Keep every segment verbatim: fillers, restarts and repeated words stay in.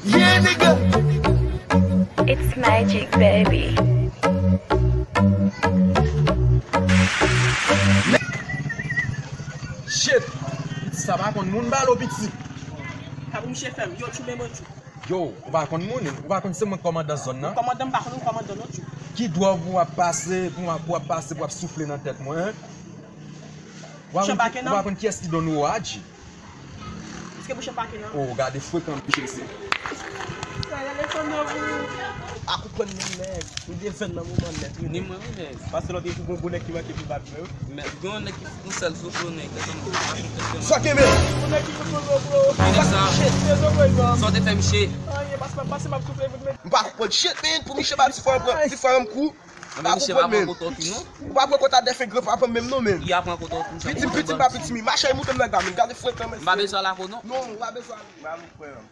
Yeah, nigga. It's magic, baby. Shit! Piti sa pa konn moun balo piti. Sa pou misye fè m? Yo, tchou men mwen tchou. Yo, ou pa konn moun, ou pa konn se mwen kòmandan zòn nan. Kòmandan, m pa konn ou kòmandan non tchou. Ki dwòg ou ap pase, pou w ap, pou w ap pase, pou w ap soufle nan tèt mwen, hein? Ou pa konn ki, ou pa konn kiyès ki don ou a, G? Èske bouch an pake non? Oh, gade frekan misye se. Sa gade fanm nan pou. A konprann menm nèg. M te fè nan moman nèt wi. Ni mwen wi nèg. Pase lòt jou gon gwo nèg ki manke pou bat mwen wi. Men gen yon nèg ki fout yon sèl sou flou nèg. Sa kenbe. Gon nèg ki fout yon sèl flou. Ki nèg sa? Sa w te fè misye? Anyen, pase m ap pase m ap soufle vit men. M pa konprann shit men pou misye ba ti frè m, ti frè m kou. Anben misye pa pran kote w tou non. Ou pa pran kote a dèfen granpapa m menm non menm. Li a pran kote w tou sa. Pitim, pitim pa pitim, li mache moute m nan gam, gade frekan mesye. M pa bezwen al ak ou non. Non, ou pa bezwen al. M pa bezwen al.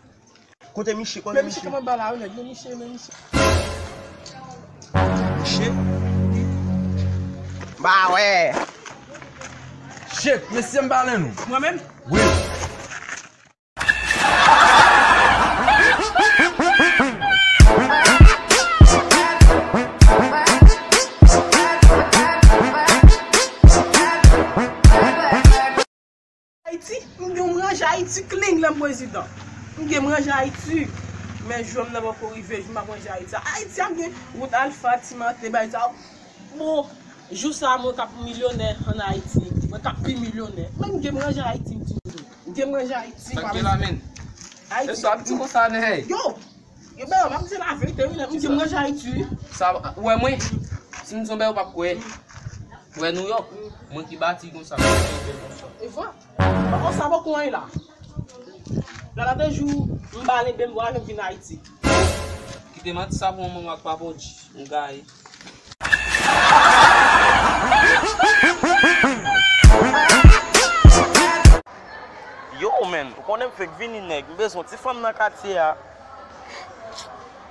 Kote misye, kote misye? Men misye kòman bala wi nèg, men misye, men misye. Misye? M pa wè. Shit, mesye m pale nou. Mwen menm? Wi. Ayiti, m gen m ranje Ayiti clean lè m prezidan. M gen m ranje Ayiti. Men jou m nan poko rive, jou m ap ranje Ayiti. Ayiti ap gen wout Alfa, Timante, bay sa. Bon, jou sa mwen k ap milyonè ann Ayiti. Mwen k ap pi milyonè. Men m gen m ranje Ayiti, m di nou. M gen m ranje Ayiti. Sa k gen la menm? Ayiti. E sa ap di konsa nèg. Yo! Yo, bro, m ap di laverite wi, nèg. M di m ranje Ayiti wi. Sa, ou wè mwen? Si m di yon bagay ou p ap kwè. Ou wè New York? Mwen ki bati konsa. E vre? Bon, sa poko anyen la. Gade de jou, m ba lenbe m vwazen m vin Ayiti. Kite manti sa pou yon manman ak papa w di. M gaye. Yo, man, ou konnen m fèk vini, nèg. M bezwen ti fanm nan katye a.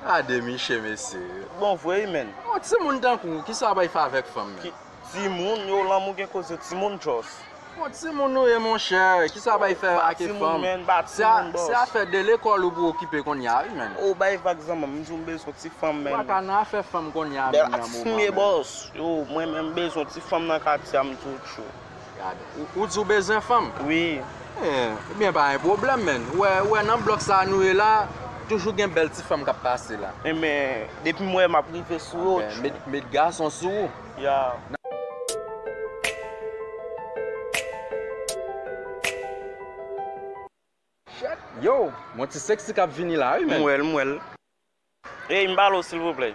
Gade miche, mesye. Bon vre wi, man. Yon timoun tankou w, kisa w bay fè avèk fanm, man? Ki timoun, yo, lanmou gen koze, timoun just. Bon, timoun ou ye, monchè, kisa w bay fè ak fanm? Se a, se afè de lekòl ou pou okipe kounye a, wi, man. Ou bay vag zanmi m, m di w m bezwen ti fanm, man. Ou pa ka nan afè fanm kounye a, menm nan moman, man. Bòs, yo, mwen menm m bezwen ti fanm nan katye a, m di w tchou. Gade. Ou, ou di w bezwen fanm? Wi. Eh, ebyen, pa gen pwoblèm, man. Ou wè, ou wè nan blòk sa nou ye la, toujou gen bèl ti fanm k ap pase la. Ebyen, depi m wè m ap rive sou yo. Ebyen, met, met gason sou ou. Ya. Yo, mon ti sexy k ap vini la, wi, man. M wè l, m wè l. Ey, m pale w, silvouplè.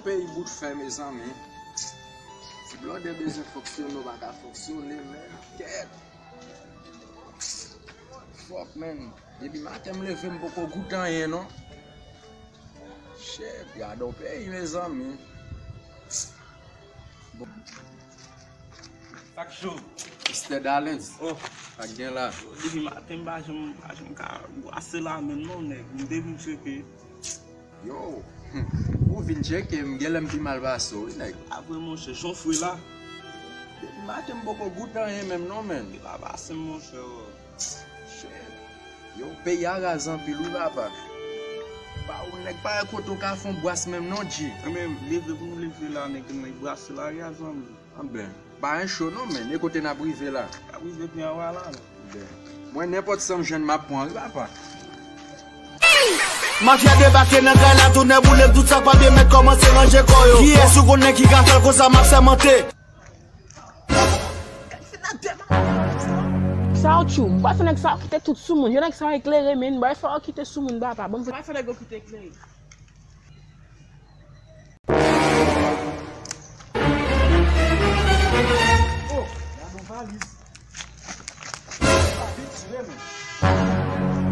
Peyi bout fè, mezanmi. Ti blòdè bezwen fonksyone, w pa ka fonksyone, men kèt. Fòk, men. Depi maten m leve, m poko goute anyen, non. Shit, gade yon peyi, mezanmi. Bon. Sa k cho? Mister Dalens. Oh. Sa k gen la? Depi maten, m pa janm, pa janm ka brase la menm non, nèg. M te vin tcheke. Yo, ou vin tcheke, m genlè m pi mal pase w, wi, nèg. Pa vre, monchè, jan w fre la. Depi maten, m poko goute anyen menm non, men. Li pa pase m, monchè. Shit. Yo, peyi a raz anpil, wi, papa. Pa ou nèg pa wè kote w ka fè yon bwas menm non, G. Mwen menm, leve pou m leve la, nèg, nèg brase la, raz anpil. Anben, pa gen cho non, men, e kote n ap rive la? N ap rive pi anwa la, men. Anben, mwen, nenpòt sa m jwenn, m ap pran, wi, papa. Mafya debake nan kay la, tounen boule, tout sa k pa byen mèt kòmanse ranje kò yo. Kiyès ou konnen ki ka fè l konsa, m ap sèmante. Sa w tchou, m pral fè nèg sa yo kite tout sou moun. Yo nèg sa yo eklere, men, m pral fè yo kite sou moun, papa. Bon, m pral fè nèg yo kite eklere. Oh, gade yon valiz. Sa vit tire, men.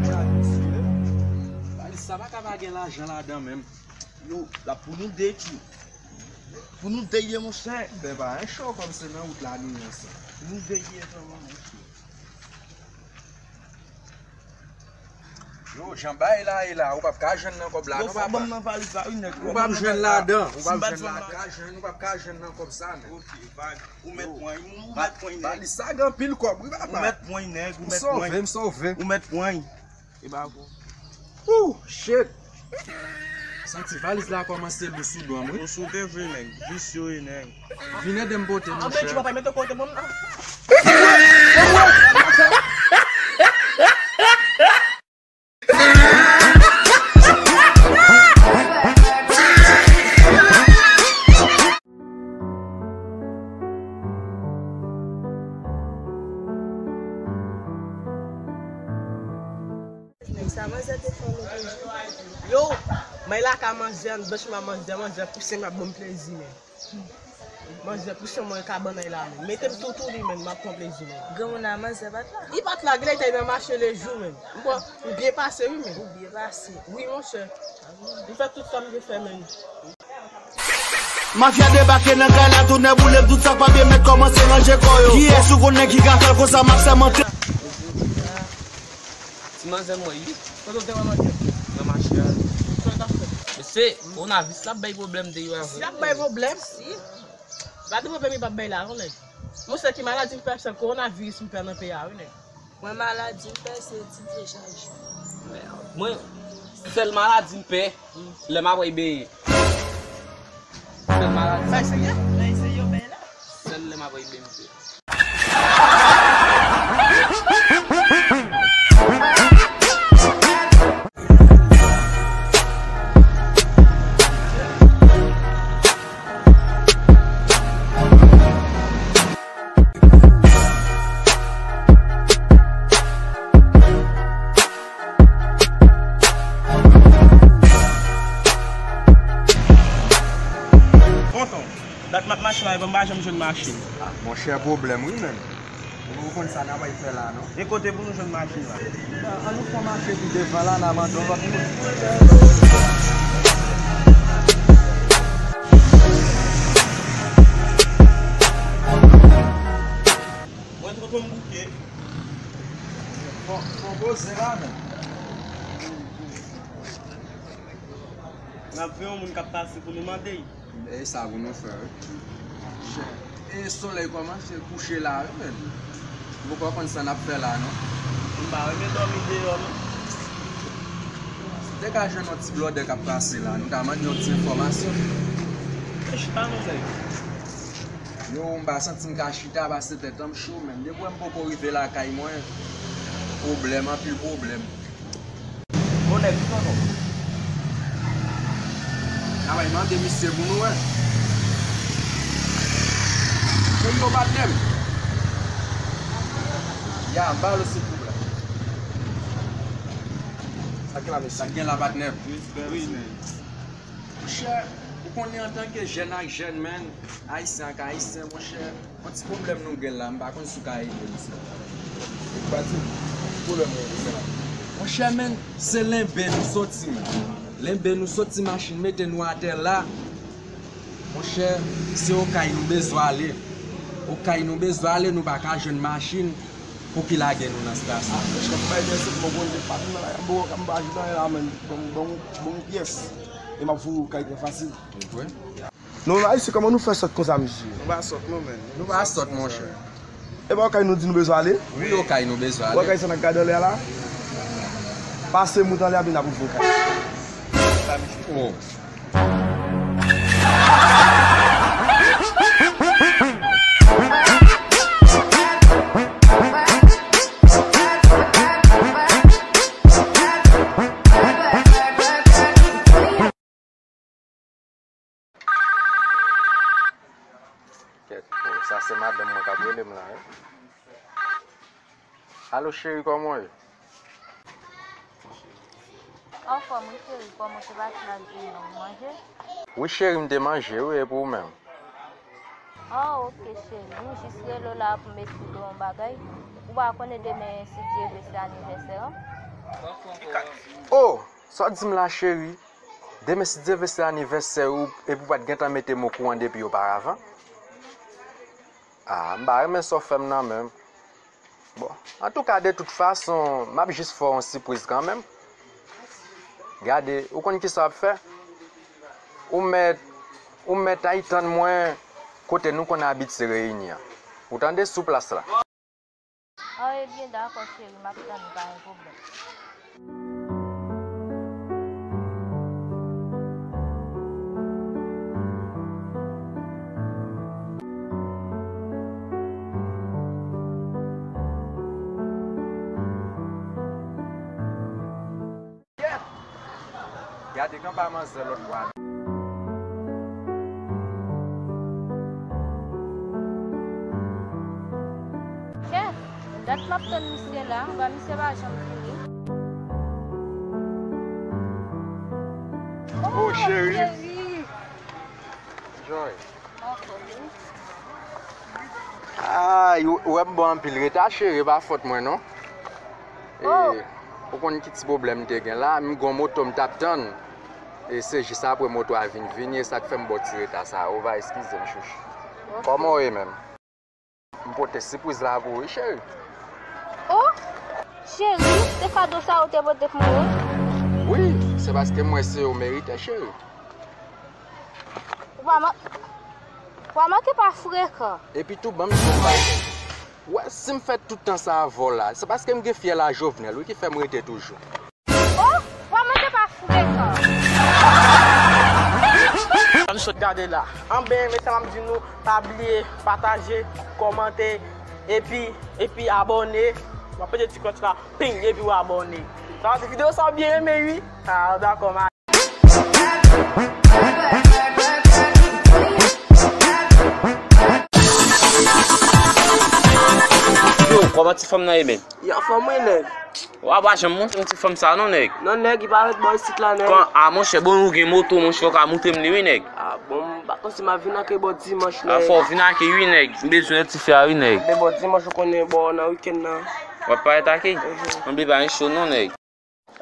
Sa vit tire. Valiz sa pa ka pa gen lajan ladan menm. Yo, l ap pou nou de, tchou. Pou nou de ye, monchè. Ben, pa en cho kòm se nan wout la nou ye sa. Pou nou de ye, vrèman, monchè. Yo, jan bagay la ye la, ou p ap ka jwenn nan kòb la, non, papa. Yo, fò ban m nan valiz la, wi, nèg. Ou p ap jwenn ladan, ou p ap jwenn ladan, ou p ap ka jwenn nan kòb sa, nèg. Ok, vag, ou mèt pran, ou mèt pran, nèg. Valiz sa gen anpil kòb, wi, papa. Ou mèt pran, nèg, ou mèt pran. M sove, m sove. Ou mèt pran. E pa bon. Ooh, shit. Santi valiz la kòmanse lou sou do m, wi. Ou sou te vle, nèg. Visye, nèg. Vin ede m pote, monchè. Anben, ti papa, mete kote mwen nan. Nèg sa manzè te fè lòt jou. Yo, mwen lakay manzè, anndan chema manzè, manzè pouse m ap ban m plezi, men. Manzè pouse mwen kabann la, men. Mete m toutou li, men, m ap pran plezi, men. Granmoun nan manzè pa t la. Li pa t la, genlè li te nan mache lejou, men. M pran, m byen pase, wi, men. Ou byen pase. Wi, monchè. M fè tout sa m te fè, men. Mafya debake nan kay la, tounen boule, tout sa k pa byen mèt kòmanse ranje kò yo. Kiyès ou konnen ki ka fè l konsa, m ap sèmante. Ti manzè mwen, wi. Kote w te wè manzè? Nan mache a. Sa w t ap fè? Mesye, kowonaviris la ap bay pwoblèm deyò a vre. Li ap bay pwoblèm? Si. Gade pwoblèm li p ap bay la, non, nèg. Monchè, ki maladi m pè, se kowonaviris m pè nan peyi a, wi, nèg. Mwen maladi m pè se ti vye chaje. Mwen, sèl maladi m pè, lè m ap wè benyen. Sèl maladi m pè. Sèl lè m ap wè benyen m pè. Tonton, dat m ap mache la, epi m pa janm jwenn machin. Ah, monchè, pwoblèm, wi, menm. Ou konn sa n ap al fè la, non? E kote pou nou jwenn machin la? An nou fè mache pi devan la, n a mande yon lòt moun. Mwen tonton m bouke. Fò, fò poze la, menm. N ap veye yon moun k ap pase pou nou mande l. E sa pou nou fè, wi. Chè. E solèy kòmanse kouche la, wi, menm. Nou poko konn sa n ap fè la, non. M pa renmen dòmi deyò, non. Si te ka jwenn yon ti blòdè k ap pase la, nou ta mande yon ti enfòmasyon. E chita, non, nèg. Yo, m pa santi m ka chita, pase tèt an m cho, menm. Depi wè m poko rive lakay mwen, pwoblèm, anpil pwoblèm. Bon nèg, wi tonton. N a bay mande misye pou nou wè. Ey yo, patnè m. Ya, m ba l sou kou la. Sa k gen la, mesye? Sa k gen la, patnè m? Respè, wi, men. Monchè, ou Konnen antanke jèn ak jèn, menn, ayisyen ak ayisyen, monchè, yon ti pwoblèm nou gen la, m pa konn si w ka ede m, sè. Pati, ki pwoblèm nou gen la? Monchè, menn, se Lenbe nou soti, menn. Lenbe nou soti, machin mete nou atè la. Monchè, se Okay nou bezwen ale. Okay nou bezwen ale, nou pa ka jwenn machin pou ki lage nou nan estasyon. Monchè, bay mèsi pou bon Bondye, pa vin nan la, m bon, m pa jwenn anyen la, menn. Bon, bon, bon pyès. E m ap voye Okay trè fasil. Ou kwè? Non, ayisyen, kòman nou fè sòt konsa, mesye? Nou pa sòt, non, menn. Nou pa sòt, monchè. E pa Okay nou di nou bezwen ale? Wi, Okay nou bezwen ale. Okay sa n ap gade anlè a la? Pase mout anlè a, epi n ap ouvri Okay. Oh. Kèt, oh, sa se madanm mwen k ap rele m la, wi. Alo, cheri, kòman w ye? Anfòm, wi, cheri, kòman se pase la, ou manje? Wi, cheri, m te manje, wi, e pou ou menm? Oh, ok, cheri, m jis rele w la pou m esplike w yon bagay. Ou pa konnen demen, si Dye vle, se anivèsè an. Oh! Sa w di m la, cheri? Demen, si Dye vle, se anivèsè ou, epi w pa t gentan mete m okouran depi oparavan. Ah, m pa renmen sa w fè m nan menm. Bon, antouka, de tout fason, m ap jis fè w yon sipriz kanmenm. Gade, ou konn kisa w ap fè? Ou mèt, ou mèt al tann mwen kote nou konn abitye reyini an. Ou tande, sou plas la. An, ebyen, dakò, cheri, m ap tann ou, pa gen pwoblèm. Kèt! Gade kanpa manzè lòt bò a. Kèt! Dat m ap tann misye la, anba misye pa janm vini. Oh, cheri! Joy. Ay, ou, ou wè m bon anpil reta, cheri, e pa fòt mwen, non. E, ou konn ki ti pwoblèm m te gen la, m gon moto m t ap tann. E se jis apre moto a vin vini, e sa k fè m ba w ti reta sa a. Ou va eskize m, chouchou. Kòman w ye menm? M pote sipriz la pou ou, wi, cheri. Oh, cheri, se kado sa ou te pote pou mwen? Wi, se paske m wè se ou merite, cheri. Ou pa man-, ou pa manke pa frekan. Epi tou, ban m di w yon bagay. Ou wè, si m fè tout tan sa avè w la, se paske m gen fyèl a Jovenel, wi, ki fè m rete toujou. Oh, ou pa manke pa frekan. Sa nou sot gade la. Anben, men sa m ap di nou, pa bliye pataje, kòmante, epi, epi abòne. W ap pete ti klòch la, ping, epi w abòne. Sa vle di videyo sa w byen renmen, wi. Ah, dakò, ma. Yo, kòman ti fanm nan ye menm? Yo, anfòm wi, nèg. W a pa janm montre m ti fanm sa non, nèg. Non, nèg, li pa ret bò isit la, nèg. Kon, a, monchè, bon, ou gen moto, monchè, ou ka montre m li, wi, nèg. A, bon, m pa konn si m ap vin ak li bò dimanch, nèg. A, fò w vin ak li, wi, nèg. M bezwen ti fi a, wi, nèg. Men bò dimanch, ou konnen, bò nan wikenn nan. W ap parèt ak li? Mhm. Anben, pa gen cho non, nèg.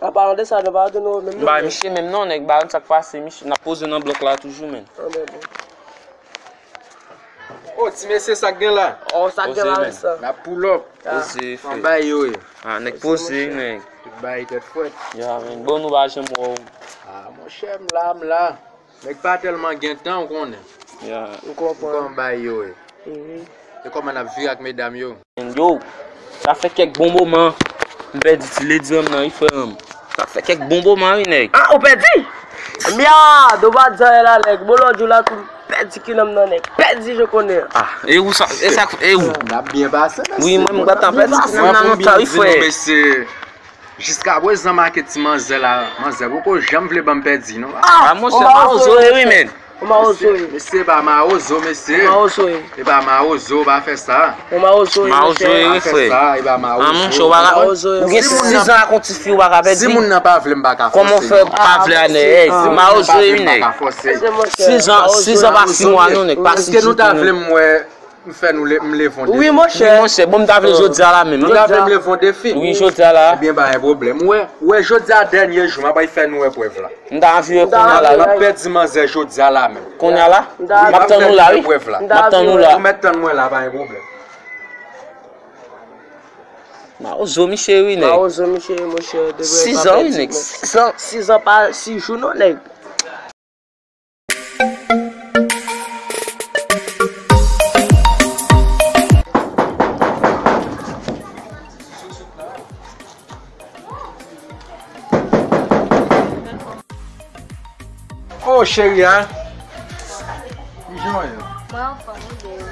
An palan de sa, nou pa rete nou menm non, nèg. Ba, misye menm non, nèg, ba, sa k pase, misye, n ap poze nan blòk la toujou, menn. Anben, bon. Oh, ti mesye, sa k gen la? Oh, sa k gen la, sa? N ap pull up. Poze, frè. Bay yo, wi. Ah, nèg poze, nèg. Tout bagay tèt frèt. Ya, menn. Bon, nou pa janm wè w. Ah, monchè, m la, m la. Nèg pa tèlman gen tan, ou konnen. Ya. Ou konprann. Ou konn bay yo, wi. Mhm. E kòman n ap viv ak medam yo? Yo, sa fè kèk bon moman m pèdi ti lady an m nan, wi, frè m. Sa fè kèk bon moman, wi, nèg. Ah, ou pèdi? Mya, do pa di anyen la, nèg. Bon, lòt jou la tou, pèdi kilè m nan, nèg. Pèdi, je connais. Ah, e ou sa, e sa, e ou? N ap byen pase, mesye. Wi, mwen, m gentan pèdi kilè m nan lontan, wi, frè. Mwen, pou byen di nou, mesye, jiskaprezan, make ti manzè la, manzè poko janm vle ban m pèdi, non. Ah, monchè, pa oze, wi, menn. Ou mawozo ye. Mesye, e pa mawozo, mesye. Ou mawozo ye. E pa mawozo, pa fè sa. Ou mawozo ye, mesye. Mawozo ye, wi, frè. Pa fè sa, e pa mawozo. Ah, monchè, ou pa ka. Ou gen sis zan ak yon ti fi, ou pa ka pèdi. Si moun nan pa vle, m pa ka fòse. Kòman w fè pa vle a, nèg? Mawozo ye, wi, nèg. Sis zan, sis zan pa sis mwa, non, nèg. Pa sis zan. Èske nou ta vle m wè m fè nou le, m leve yon defi? Wi, monchè. Wi, monchè. Bon, m ta vle jodi a la menm. Nou ta vle m leve yon defi? Wi, jodi a la. Ebyen, pa gen pwoblèm. Ou wè, ou wè, jodi a dènye jou, m ap fè nou wè prèv la. M ta anvi wè kounye a la, wi. M ap pèdi manzè jodi a la menm. Kounye a la? M ap tann ou la, wi. M ap tann ou la. Ou mèt tann mwen la, pa gen pwoblèm. Mawozo misye wi, nèg. Mawozo misye, monchè. Sis zan, wi, nèg. Sis zan. Sis zan pa sis jou, non, nèg. Oh, cheri, a? Kijan w ye? Mwen anfòm, wi, bebe.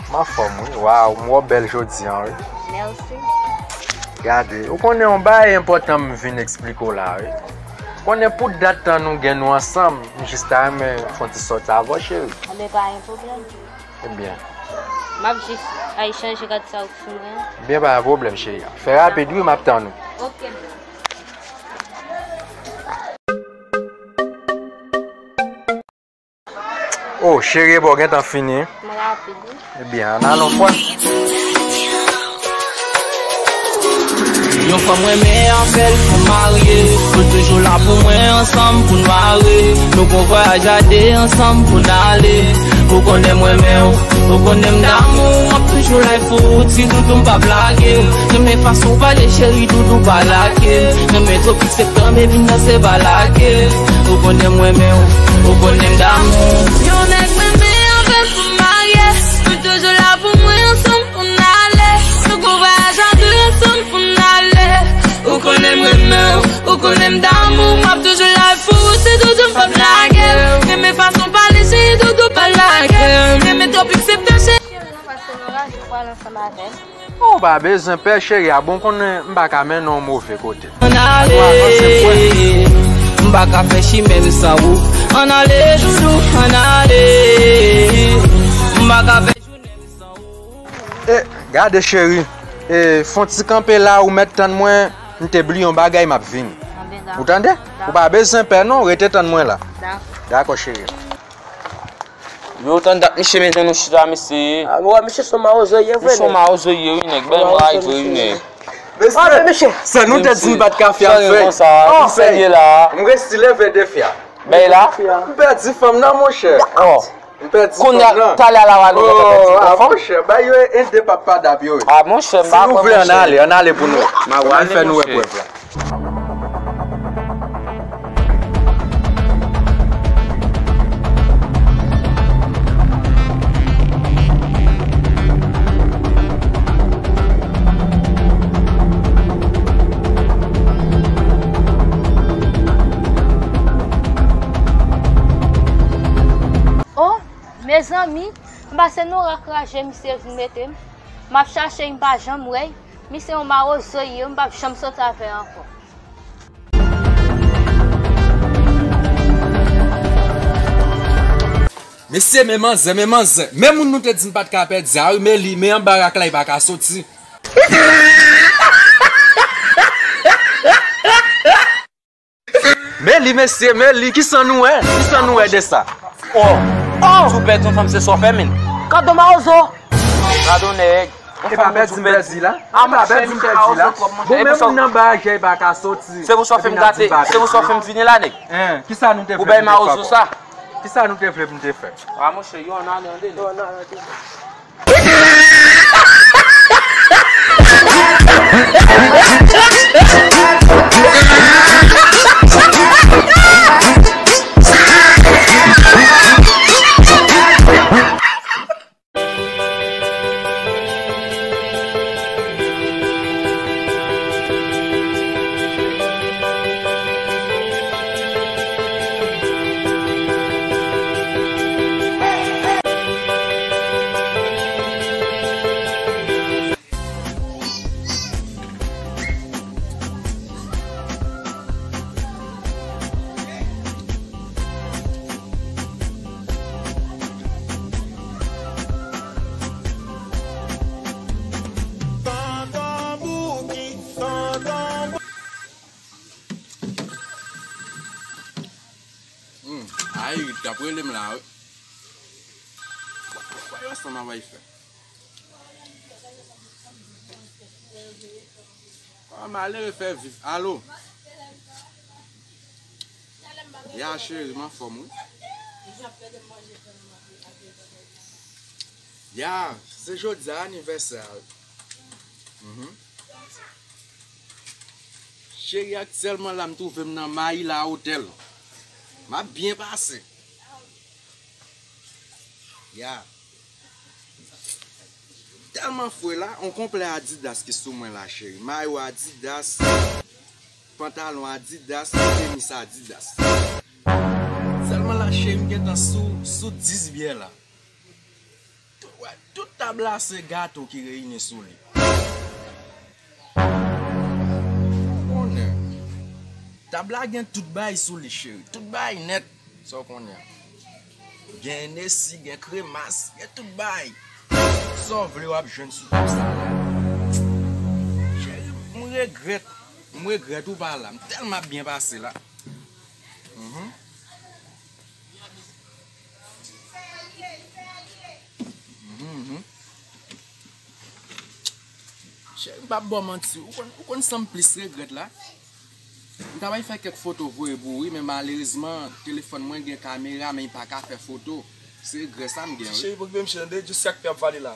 M anfòm, wi. Waw, m wè w bèl jodi a, wi. Mèsi. Gade, ou konnen yon bagay enpòtan m vin eksplike w la, wi. Ou konnen pou dat tan nou gen nou ansanm, m jis ta renmen fè yon ti sòti avè w, cheri. Enben, pa gen pwoblèm. Ebyen. M ap jis al chanje rad sa ou sou mwen. Ebyen, pa gen pwoblèm, cheri. Fè rapid, wi, m ap tann ou. Ok, bebe. Oh, cheri, e bò, gentan fini. M rapid, wi. Ebyen, ann al yon fwa. Yon fanm renmen an fè l pou marye. Pou l toujou la pou mwen, ansanm pou n mare. Nou gon vwayaj a de ansanm pou n ale. Ou konnen m renmen w, ou konnen m damou w. M ap toujou la pou ou, ti doudou m p ap lage w. Renmen fason w pale, cheri, doudou pa lage m. Renmen twòp Septan, baby, nan se pa lage. Ou konnen m renmen w, ou konnen m damou. Yon nèg renmen anvè l pou marye. Nou toujou la pou mwen, ansanm pou n ale. Nou gon vwayaj a de ansanm pou n ale. Ou konnen m renmen w, ou konnen m damou. M ap toujou la pou ou, se doudou m p ap lage. Renmen fason w pale, se doudou pa lage. Renmen twòp Septan, se. Cheri, nan pase loraj, ou pral ansanm avè l. Ou pa bezwen pè, cheri, a bon konnen m pa ka mennen w move kote. Ann ale, m pa ka fè chimen m san ou. Ann ale, doudou, ann ale. M pa ka fè jounen m san ou. E, gade, cheri, e, fè yon ti kanpe la, ou mèt tann mwen, m te bliye yon bagay, m ap vini. Ou tande? Ou pa bezwen pè, non, rete tann mwen la. Dakò. Dakò, cheri. Yo, tann dat misye menm jan nou chita, mesye. A, wè, misye se yon mawozo ye vre, nèg. Misye se yon mawozo ye, wi, nèg. Bèl mwa vre, wi, nèg. Mesye, sa nou te di m pa t ka fè, ap fè. Sa nou konsa, misye ye la. M resi leve defi a. Bay la. M pèdi fanm nan, monchè. Oh. M pèdi fanm nan. Kounye a, talè a la, nou konn fè ti konfòm. Oh, a, monchè, bay yo ede papa dap yo. A, monchè, m pa kwè, monchè. Si nou vle, ann ale, ann ale pou nou. Ann fè nou wè prèv la. Oh, mezanmi, m pase nan rak raje misye vin mete m. M ap chache l, m pa janm wè l. Misye yon mawozo ye, m p ap janm sòti avè l ankò. Mesye, men manzè, men manzè. Men moun nou te di n pa t ka pèdi a, wi, men li, men anba rak la, li pa ka soti. Men li, mesye, men li, kisa nou wè? Kisa nou wè de sa? Oh, oh! Si w pèdi yon fanm, se sa w fè, men. Kado mawozo! Kado nèg. E pa pèdi m pèdi la. E pa pèdi m pèdi la. Bon, men moun nan ba jè, li pa ka soti. Se pou sa w fè m gate, se pou sa w fè m vini la, nèg. Hein, kisa nou te vle pou n te fè? Ou bay mawozo sa. Kisa nou te vle pou n te fè? A, monchè, yo, ann ale, ann ale. Y ap rele m la, wi. Wè, wè, wè sa m ap fè. Ah, malere fè viv. Alo. Ya, cheri, m anfòm, wi. Ya, se jodi a anivèsè a, wi. Mhm. Cheri, aktyèlman la, m twouve m nan Maila Hotel. M ap byen pase. Ya. Tèlman fre la, on konplè Adidas ki sou mwen la, cheri. Mayo Adidas, pantalon Adidas, tenis Adidas. Sèlman la, cheri, m gentan sou, sou dis byè la. Tout, wè, tout tab la se gato ki reyini sou li. Konnen. Tab la gen tout bay sou li, cheri. Tout bay nèt. Sa w konnen. Gen enesi, gen kremas, gen tout bay. Sa w vle w ap jwenn sou tab sa la. Cheri, m regrèt. M regrèt ou pa la. M tèlman ap byen pase la. Mhm. Mhm, mhm. Cheri, m p ap ba w manti. Ou konn, ou konn sa m plis regrèt la? M ta bay fè kèk foto voye pou ou, wi, men malerezman, telefòn mwen gen kamera, men li pa ka fè foto. Se regrè sa m gen, wi. Cheri, pokipe m cheri, tande, jis sa k fè ap vale la.